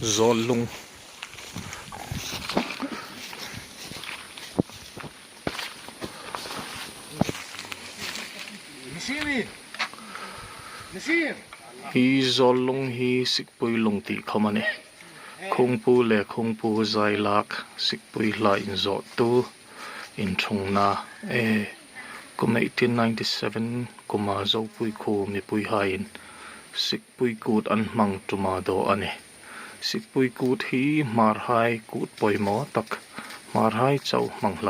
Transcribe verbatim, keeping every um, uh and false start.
Zawllung. Hi Zawllung hi Sikpui lung ti khawm a nih. Khungpu le Khungpu Zailak Sikpui hla inzawttu inṭhungna, e, kum eighteen ninety-seven kuma Zopui khuo mipuihaiin Sikpui kût an hmang ṭuma daw a nih. Sikpui kût hi Hmarhai kût poimaw tak, Hmarhai chau hmang hlak